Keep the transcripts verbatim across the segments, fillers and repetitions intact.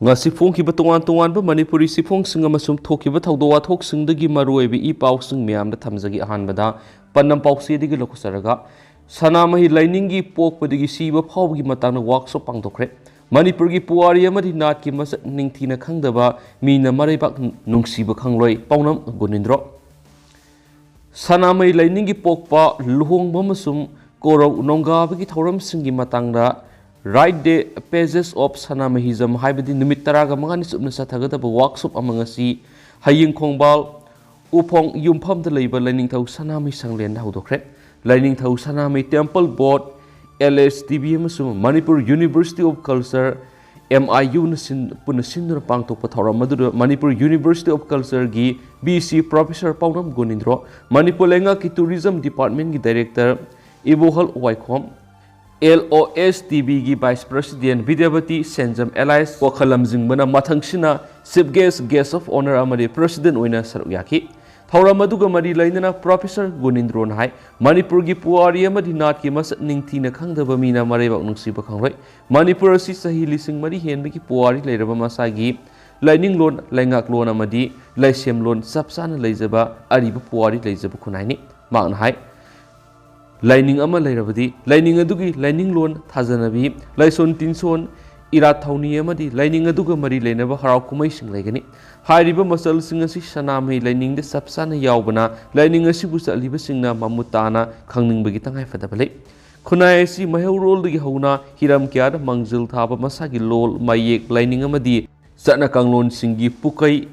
ꯉꯁꯤ ꯐꯣꯡꯈꯤꯕ ꯇꯣꯉꯥꯟ ꯇꯣꯉꯥꯟꯕ ꯃꯅꯤꯄꯨꯔꯤ ꯆꯦꯐꯣꯡꯁꯤꯡ ꯑꯃꯁꯨꯡ ꯊꯣꯛꯈꯤꯕ ꯊꯧꯗꯣꯛ ꯋꯥꯊꯣꯛꯁꯤꯡꯗꯒꯤ ꯃꯔꯨꯑꯣꯏꯕ ꯏ ꯄꯥꯎꯁꯤꯡ ꯃꯌꯥꯝꯗ ꯊꯝꯖꯒꯦ꯫ ꯑꯍꯥꯟꯕꯗ ꯄꯟꯅꯝ ꯄꯥꯎꯆꯦꯗꯒꯤ ꯂꯧꯈꯠꯆꯔꯒ, ꯁꯅꯥꯃꯍꯤ ꯂꯥꯏꯅꯤꯡꯒꯤ ꯄꯣꯛꯄꯗꯒꯤ ꯁꯤꯕ ꯐꯥꯎꯕꯒꯤ ꯃꯇꯥꯡꯗ ꯋꯥꯛꯁꯣꯞ ꯄꯥꯡꯊꯣꯛꯈ꯭ꯔꯦ꯫ ꯃꯅꯤꯄꯨꯔꯒꯤ ꯄꯨꯋꯥꯔꯤ ꯑꯃꯗꯤ ꯅꯥꯠꯀꯤ ꯃꯁꯛ ꯅꯤꯡꯊꯤꯅ ꯈꯪꯗꯕ ꯃꯤꯅ ꯃꯔꯩꯕꯥꯛ ꯅꯨꯡꯁꯤꯕ ꯈꯪꯂꯣꯏ, ꯄꯥꯎꯅꯝ ꯒꯨꯅꯤꯟꯗ꯭ꯔꯣ꯫ ꯁꯅꯥꯃꯍꯤ ꯂꯥꯏꯅꯤꯡꯒꯤ ꯄꯣꯛꯄ, ꯂꯨꯍꯣꯡꯕ ꯑꯃꯁꯨꯡ ꯀꯣꯔꯧ ꯅꯣꯡꯒꯥꯕꯒꯤ ꯊꯧꯔꯝꯁꯤꯡꯒꯤ ꯃꯇꯥꯡꯗ Right Day Pages of Sanamahism ꯍꯥꯏꯕꯗꯤ ꯅꯨꯃꯤꯠ ꯇꯔꯥꯒ ꯃꯉꯥꯅꯤ ꯆꯨꯞꯅ ꯆꯠꯊꯒꯗꯕ ꯋꯥꯛꯁꯣꯞ ꯑꯃ ꯉꯁꯤ ꯍꯌꯦꯡ ꯈꯣꯡꯕꯥꯜ ꯎꯐꯣꯡ ꯌꯨꯝꯐꯝꯗ ꯂꯩꯕ ꯂꯥꯏꯅꯤꯡꯊꯧ ꯁꯅꯥꯃꯍꯤ ꯁꯪꯂꯦꯟꯗ ꯍꯧꯗꯣꯛꯈ꯭ꯔꯦ꯫ ꯂꯥꯏꯅꯤꯡꯊꯧ ꯁꯅꯥꯃꯍꯤ Temple Board, L S T B ꯑꯃꯁꯨꯡ Manipur University of Culture, M I U ꯅ ꯁꯤꯟ-, ꯄꯨꯟꯅ ꯁꯤꯟꯗꯨꯅ ꯄꯥꯡꯊꯣꯛꯄ ꯊꯧꯔꯝ ꯑꯗꯨꯗ Manipur University of Culture ꯒꯤ V C Professor ꯄꯥꯎꯅꯝ ꯒꯣꯅꯤꯟꯗ꯭ꯔꯣ, ꯃꯅꯤꯄꯨꯔ ꯂꯩꯉꯥꯛꯀꯤ Tourism Department ꯒꯤ Director ꯏꯕꯣꯍꯜ ꯋꯥꯏꯈꯣꯝ, L O S T B ꯒꯤ Vice President ꯕꯤꯗ꯭ꯌꯥꯄꯇꯤ ꯁꯦꯟꯖꯝ alias ꯋꯥꯈꯜ ꯂꯝꯖꯤꯡꯕꯅ ꯃꯊꯪꯁꯤꯅ Chief Guest, Guest of Honour ꯑꯃꯗꯤ President ꯑꯣꯏꯅ ꯁꯔꯨꯛ ꯌꯥꯈꯤ꯫ ꯊꯧꯔꯝ ꯑꯗꯨꯒ ꯃꯔꯤ ꯂꯩꯅꯅ Professor ꯒꯣꯅꯤꯟꯗ꯭ꯔꯣꯅ ꯍꯥꯏ, ꯃꯅꯤꯄꯨꯔꯒꯤ ꯄꯨꯋꯥꯔꯤ ꯑꯃꯗꯤ ꯅꯥꯠꯀꯤ ꯃꯁꯛ ꯅꯤꯡꯊꯤꯅ ꯈꯪꯗꯕ ꯃꯤꯅ ꯃꯔꯩꯕꯥꯛ ꯅꯨꯡꯁꯤꯕ ꯈꯪꯂꯣꯏ꯫ ꯃꯅꯤꯄꯨꯔ ꯑꯁꯤ ꯆꯍꯤ ꯂꯤꯁꯤꯡ ꯃꯔꯤ ꯍꯦꯟꯕꯒꯤ ꯄꯨꯋꯥꯔꯤ ꯂꯩꯔꯕ ꯃꯁꯥꯒꯤ ꯂꯥꯏꯅꯤꯡꯂꯣꯟ, ꯂꯩꯉꯥꯛꯂꯣꯟ ꯑꯃꯗꯤ ꯂꯥꯏꯁꯦꯝꯂꯣꯟ ꯆꯞ ꯆꯥꯅ ꯂꯩꯖꯕ ꯑꯔꯤꯕ ꯄꯨꯋꯥꯔꯤ ꯂꯩꯖꯕ ꯈꯨꯟꯅꯥꯏꯅꯤ꯫ ꯃꯍꯥꯛꯅ ꯍꯥꯏ, ꯂꯥꯏꯅꯤꯡ ꯑꯃ ꯂꯩꯔꯕꯗꯤ ꯂꯥꯏꯅꯤꯡ ꯑꯗꯨꯒꯤ ꯂꯥꯏꯅꯤꯡꯂꯣꯟ, ꯊꯥꯖꯅꯕꯤ, ꯂꯥꯏꯁꯣꯟ ꯇꯤꯟꯁꯣꯟ, ꯏꯔꯥꯠ ꯊꯧꯅꯤ ꯑꯃꯗꯤ ꯂꯥꯏꯅꯤꯡ ꯑꯗꯨꯒ ꯃꯔꯤ ꯂꯩꯅꯕ ꯍꯔꯥꯎ ꯀꯨꯝꯍꯩꯁꯤꯡ ꯂꯩꯒꯅꯤ꯫ ꯍꯥꯏꯔꯤꯕ ꯃꯆꯜꯁꯤꯡ ꯑꯁꯤ ꯁꯅꯥꯃꯍꯤ ꯂꯥꯏꯅꯤꯡꯗ ꯆꯞ ꯆꯥꯅ ꯌꯥꯎꯕꯅ ꯂꯥꯏꯅꯤꯡ ꯑꯁꯤꯕꯨ ꯆꯠꯂꯤꯕꯁꯤꯡꯅ ꯃꯃꯨꯠ ꯇꯥꯅ ꯈꯪꯅꯤꯡꯕꯒꯤ ꯇꯉꯥꯏꯐꯗꯕ ꯂꯩ꯫ ꯈꯨꯟꯅꯥꯏ ꯑꯁꯤ ꯃꯩꯍꯧꯔꯣꯜꯗꯒꯤ ꯍꯧꯅ ꯍꯤꯔꯝ ꯀꯌꯥꯗ ꯃꯥꯡꯖꯤꯜ ꯊꯥꯕ ꯃꯁꯥꯒꯤ ꯂꯣꯜ, ꯃꯌꯦꯛ, ꯂꯥꯏꯅꯤꯡ ꯑꯃꯗꯤ ꯆꯠꯅ ꯀꯥꯡꯂꯣꯟꯁꯤꯡꯒꯤ ꯄꯨꯀꯩ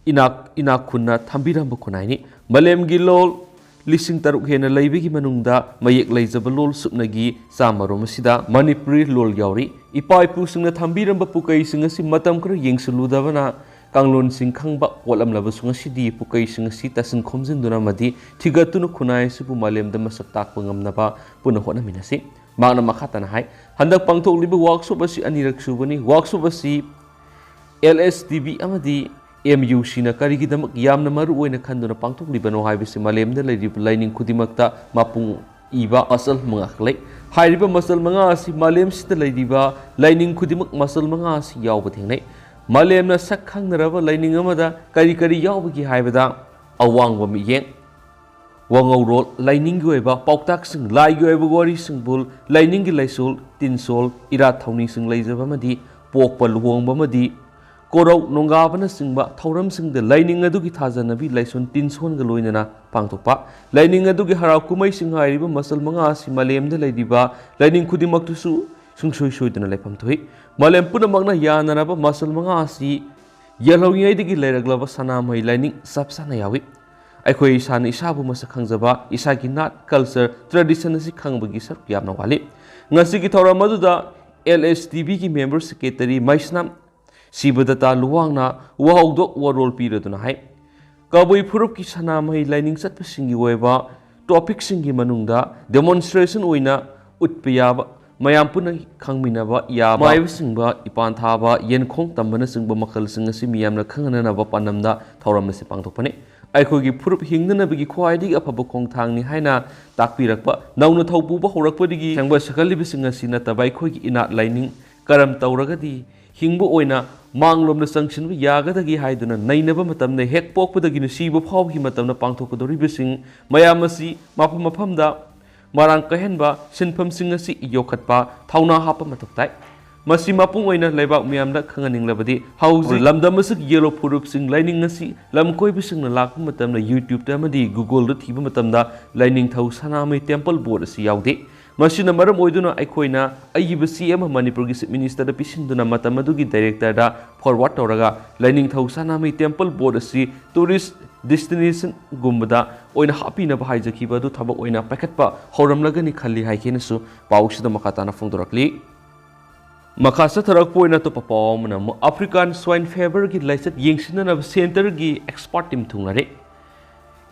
ꯏꯅꯥꯛ, ꯏꯅꯥꯛ ꯈꯨꯟꯅ ꯊꯝꯕꯤꯔꯝꯕ ꯈꯨꯟꯅꯥꯏꯅꯤ꯫ ꯃꯥꯂꯦꯝꯒꯤ ꯂꯣꯜ ꯂꯤꯁꯤꯡ ꯇꯔꯨꯛ ꯍꯦꯟꯅ ꯂꯩꯕꯒꯤ ꯃꯅꯨꯡꯗ ꯃꯌꯦꯛ ꯂꯩꯖꯕ ꯂꯣꯜ ꯁꯨꯞꯅꯒꯤ ꯆꯥꯝꯃꯔꯣꯝ ꯑꯁꯤꯗ ꯃꯅꯤꯄꯨꯔꯤ ꯂꯣꯜ ꯌꯥꯎꯔꯤ꯫ ꯏꯄꯥ ꯏꯄꯨꯁꯤꯡꯅ ꯊꯝꯕꯤꯔꯝꯕ ꯄꯨꯀꯩꯁꯤꯡ ꯑꯁꯤ ꯃꯇꯝ ꯈꯔ ꯌꯦꯡꯁꯤꯜꯂꯨꯗꯕꯅ ꯀꯥꯡꯂꯣꯟꯁꯤꯡ ꯈꯪꯕ ꯋꯥꯠꯂꯝꯂꯕꯁꯨ, ꯉꯁꯤꯗꯤ ꯄꯨꯀꯩꯁꯤꯡ ꯑꯁꯤ ꯇꯥꯁꯤꯟ ꯈꯣꯝꯖꯤꯟꯗꯨꯅ ꯑꯃꯗꯤ ꯊꯤꯒꯠꯇꯨꯅ ꯈꯨꯟꯅꯥꯏ ꯑꯁꯤꯕꯨ ꯃꯥꯂꯦꯝꯗ ꯃꯁꯛ ꯇꯥꯛꯄ ꯉꯝꯅꯕ ꯄꯨꯟꯅ ꯍꯣꯠꯅꯃꯤꯟꯅꯁꯤ꯫ ꯃꯍꯥꯛꯅ ꯃꯈꯥ ꯇꯥꯅ ꯍꯥꯏ, ꯍꯟꯗꯛ ꯄꯥꯡꯊꯣꯛꯂꯤꯕ ꯋꯥꯛꯁꯣꯞ ꯑꯁꯤ ꯑꯅꯤꯔꯛ ꯁꯨꯕꯅꯤ꯫ ꯋꯥꯛꯁꯣꯞ ꯑꯁꯤ L S T B ꯑꯃꯗꯤ M U C ꯅ ꯀꯔꯤꯒꯤꯗꯃꯛ ꯌꯥꯝꯅ ꯃꯔꯨ ꯑꯣꯏꯅ ꯈꯟꯗꯨꯅ ꯄꯥꯡꯊꯣꯛꯂꯤꯕꯅꯣ ꯍꯥꯏꯕꯁꯤ ꯃꯥꯂꯦꯝꯗ ꯂꯩꯔꯤꯕ ꯂꯥꯏꯅꯤꯡ ꯈꯨꯗꯤꯡꯃꯛꯇ ꯃꯄꯨꯡ ꯏꯕ ꯃꯆꯜ ꯃꯉꯥꯈꯛ ꯂꯩ꯫ ꯍꯥꯏꯔꯤꯕ ꯃꯆꯜ ꯃꯉꯥ ꯑꯁꯤ ꯃꯥꯂꯦꯝꯁꯤꯗ ꯂꯩꯔꯤꯕ ꯂꯥꯏꯅꯤꯡ ꯈꯨꯗꯤꯡꯃꯛ ꯃꯆꯜ ꯃꯉꯥ ꯑꯁꯤ ꯌꯥꯎꯕ ꯊꯦꯡꯅꯩ꯫ ꯃꯥꯂꯦꯝꯅ ꯁꯛ ꯈꯪꯅꯔꯕ ꯂꯥꯏꯅꯤꯡ ꯑꯃꯗ ꯀꯔꯤ ꯀꯔꯤ ꯌꯥꯎꯕꯒꯦ ꯍꯥꯏꯕꯗ, ꯑꯋꯥꯡꯕ ꯃꯤꯠꯌꯦꯡ, ꯋꯥꯉꯧꯔꯣꯜ, ꯂꯥꯏꯅꯤꯡꯒꯤ ꯑꯣꯏꯕ ꯄꯥꯎꯇꯥꯛꯁꯤꯡ, ꯂꯥꯏꯒꯤ ꯑꯣꯏꯕ ꯋꯥꯔꯤꯁꯤꯡꯕꯨ, ꯂꯥꯏꯅꯤꯡꯒꯤ ꯂꯥꯏꯁꯣꯜ, ꯇꯤꯟꯁꯣꯜ, ꯏꯔꯥꯠ ꯊꯧꯅꯤꯁꯤꯡ ꯂꯩꯖꯕ ꯑꯃꯗꯤ ꯄꯣꯛꯄ, ꯂꯨꯍꯣꯡꯕ ꯑꯃꯗꯤ ꯀꯣꯔꯧ, ꯅꯣꯡꯒꯥꯕꯅꯆꯤꯡꯕ ꯊꯧꯔꯝꯁꯤꯡꯗ ꯂꯥꯏꯅꯤꯡ ꯑꯗꯨꯒꯤ ꯊꯥꯖꯅꯕꯤ ꯂꯥꯏꯁꯣꯟ ꯇꯤꯟꯁꯣꯟꯒ ꯂꯣꯏꯅꯅ ꯄꯥꯡꯊꯣꯛꯄ꯫ ꯂꯥꯏꯅꯤꯡ ꯑꯗꯨꯒꯤ ꯍꯔꯥꯎ ꯀꯨꯝꯍꯩꯁꯤꯡ ꯍꯥꯏꯔꯤꯕ ꯃꯆꯜ ꯃꯉꯥ ꯑꯁꯤ ꯃꯥꯂꯦꯝꯗ ꯂꯩꯔꯤꯕ ꯂꯥꯏꯅꯤꯡ ꯈꯨꯗꯤꯡꯃꯛꯇꯁꯨ ꯁꯨꯡꯁꯣꯏ ꯁꯣꯏꯗꯅ ꯂꯩꯐꯝ ꯊꯣꯛꯏ꯫ ꯃꯥꯂꯦꯝ ꯄꯨꯝꯅꯃꯛꯅ ꯌꯥꯅꯔꯕ ꯃꯆꯜ ꯃꯉꯥ ꯑꯁꯤ ꯌꯦꯜꯍꯧꯔꯤꯉꯩꯗꯒꯤ ꯂꯩꯔꯛꯂꯕ ꯁꯅꯥꯃꯍꯤ ꯂꯥꯏꯅꯤꯡ ꯆꯞ ꯆꯥꯅ ꯌꯥꯎꯏ꯫ ꯑꯩꯈꯣꯏ ꯏꯁꯥꯅ ꯏꯁꯥꯕꯨ ꯃꯁꯛ ꯈꯪꯖꯕ, ꯏꯁꯥꯒꯤ ꯅꯥꯠ, ꯀꯜꯆꯔ, ꯇ꯭ꯔꯦꯗꯤꯁꯟ ꯑꯁꯤ ꯈꯪꯕꯒꯤ ꯁꯔꯨꯛ ꯌꯥꯝꯅ ꯋꯥꯠꯂꯤ꯫ ꯉꯁꯤꯒꯤ ꯊꯧꯔꯝ ꯑꯗꯨꯗ ꯑꯦꯜ ꯑꯦꯁ ꯇꯤ ꯚꯤꯒꯤ ꯃꯦꯝꯕꯔ ꯁꯦꯀ꯭ꯔꯦꯇꯔꯤ ꯃꯩꯁꯅꯥꯝ ꯁꯤꯕꯗꯇꯥ ꯂꯨꯋꯥꯡꯅ ꯋꯥꯍꯧꯗꯣꯛ ꯋꯥꯔꯣꯜ ꯄꯤꯔꯗꯨꯅ ꯍꯥꯏ, ꯀꯕꯨꯏ ꯐꯨꯔꯨꯞꯀꯤ ꯁꯅꯥꯃꯍꯤ ꯂꯥꯏꯅꯤꯡ ꯆꯠꯄꯁꯤꯡꯒꯤ ꯑꯣꯏꯕ ꯇꯣꯄꯤꯛꯁꯤꯡꯒꯤ ꯃꯅꯨꯡꯗ ꯗꯦꯃꯣꯟꯁꯇ꯭ꯔꯦꯁꯟ ꯑꯣꯏꯅ ꯎꯠꯄ ꯌꯥꯕ, ꯃꯌꯥꯝ ꯄꯨꯟꯅ ꯈꯪꯃꯤꯟꯅꯕ ꯌꯥꯕ, ꯃꯥꯏꯕꯁꯤꯡꯕ, ꯏꯄꯥꯟ ꯊꯥꯕ, ꯌꯦꯟꯈꯣꯡ ꯇꯝꯕꯅꯆꯤꯡꯕ ꯃꯈꯜꯁꯤꯡ ꯑꯁꯤ ꯃꯤꯌꯥꯝꯅ ꯈꯪꯍꯟꯅꯅꯕ ꯄꯥꯟꯗꯝꯗ ꯊꯧꯔꯝ ꯑꯁꯤ ꯄꯥꯡꯊꯣꯛꯄꯅꯤ꯫ ꯑꯩꯈꯣꯏꯒꯤ ꯐꯨꯔꯨꯞ ꯍꯤꯡꯅꯅꯕꯒꯤ ꯈ꯭ꯋꯥꯏꯗꯒꯤ ꯑꯐꯕ ꯈꯣꯡꯊꯥꯡꯅꯤ ꯍꯥꯏꯅ ꯇꯥꯛꯄꯤꯔꯛꯄ, ꯅꯧꯅ ꯊꯧꯄꯨꯕ ꯍꯧꯔꯛꯄꯗꯒꯤ ꯁꯦꯝꯒꯠ ꯁꯥꯒꯠꯂꯤꯕꯁꯤꯡ ꯑꯁꯤ ꯅꯠꯇꯕ ꯑꯩꯈꯣꯏꯒꯤ ꯏꯅꯥꯠ ꯂꯥꯏꯅꯤꯡ ꯀꯔꯝ ꯇꯧꯔꯒꯗꯤ ꯍꯤꯡꯕ ꯑꯣꯏꯅ ꯃꯥꯡꯂꯣꯝꯗ ꯆꯪꯁꯤꯟꯕ ꯌꯥꯒꯗꯒꯦ ꯍꯥꯏꯗꯨꯅ ꯅꯩꯅꯕ ꯃꯇꯝꯗ ꯍꯦꯛ ꯄꯣꯛꯄꯗꯒꯤꯅ ꯁꯤꯕ ꯐꯥꯎꯕꯒꯤ ꯃꯇꯝꯗ ꯄꯥꯡꯊꯣꯛꯀꯗꯧꯔꯤꯕꯁꯤꯡ ꯃꯌꯥꯝ ꯑꯁꯤ ꯃꯐꯝ ꯃꯐꯝꯗ ꯃꯔꯥꯡ ꯀꯥꯏꯍꯟꯕ ꯁꯤꯟꯐꯝꯁꯤꯡ ꯑꯁꯤ ꯌꯣꯛꯈꯠꯄ ꯊꯧꯅꯥ ꯍꯥꯞꯄ ꯃꯊꯧ ꯇꯥꯏ꯫ ꯃꯁꯤ ꯃꯄꯨꯡ ꯑꯣꯏꯅ ꯂꯩꯕꯥꯛ ꯃꯤꯌꯥꯝꯗ ꯈꯪꯍꯟꯅꯤꯡꯂꯕꯗꯤ ꯍꯧꯖꯤꯛ ꯂꯝꯗꯝ ꯑꯁꯤꯒꯤ ꯌꯦꯜꯂꯣ ꯐꯨꯔꯨꯞꯁꯤꯡ ꯂꯥꯏꯅꯤꯡ ꯑꯁꯤ ꯂꯝ ꯀꯣꯏꯕꯁꯤꯡꯅ ꯂꯥꯛꯄ ꯃꯇꯝꯗ YouTube-ꯇ ꯑꯃꯗꯤ Google-ꯗ ꯊꯤꯕ ꯃꯇꯝꯗ ꯂꯥꯏꯅꯤꯡꯊꯧ ꯁꯅꯥꯃꯍꯤ ꯇꯦꯝꯄꯜ ꯕꯣꯔꯗ ꯑꯁꯤ ꯌꯥꯎꯗꯦ꯫ ꯃꯁꯤꯅ ꯃꯔꯝ ꯑꯣꯏꯗꯨꯅ ꯑꯩꯈꯣꯏꯅ ꯑꯏꯕ ꯆꯦ ꯑꯃ ꯃꯅꯤꯄꯨꯔꯒꯤ ꯆꯤꯐ ꯃꯤꯅꯤꯁꯇꯔꯗ ꯄꯤꯁꯤꯟꯗꯨꯅ ꯃꯇꯝ ꯑꯗꯨꯒꯤ ꯗꯥꯏꯔꯦꯛꯇꯔꯗ ꯐꯣꯔꯋꯥꯔꯗ ꯇꯧꯔꯒ ꯂꯥꯏꯅꯤꯡꯊꯧ ꯁꯅꯥꯃꯍꯤ ꯇꯦꯝꯄꯜ ꯕꯣꯔꯗ ꯑꯁꯤ ꯇꯨꯔꯤꯁ ꯗꯦꯁꯇꯤꯅꯦꯁꯟꯒꯨꯝꯕꯗ ꯑꯣꯏꯅ ꯍꯥꯞꯄꯤꯅꯕ ꯍꯥꯏꯖꯈꯤꯕ ꯑꯗꯨ ꯊꯕꯛ ꯑꯣꯏꯅ ꯄꯥꯏꯈꯠꯄ ꯍꯧꯔꯝꯂꯒꯅꯤ ꯈꯜꯂꯤ ꯍꯥꯏꯈꯤꯅꯁꯨ ꯄꯥꯎꯁꯤꯗ ꯃꯈꯥ ꯇꯥꯅ ꯐꯣꯡꯗꯣꯔꯛꯂꯤ꯫ ꯃꯈꯥ ꯆꯠꯊꯔꯛꯄ ꯑꯣꯏꯅ ꯑꯇꯣꯞꯄ ꯄꯥꯎ ꯑꯃꯅ ꯑꯃꯨꯛ ꯑꯐ꯭ꯔꯤꯀꯥꯟ ꯁ꯭ꯋꯥꯏꯟ ꯐꯦꯚꯔꯒꯤ ꯂꯥꯏꯆꯠ ꯌꯦꯡꯁꯤꯟꯅꯅꯕ ꯁꯦꯟꯇꯔꯒꯤ ꯑꯦꯛꯁꯄꯥꯔꯠ ꯇꯤꯝ ꯊꯨꯡꯂꯔꯦ꯫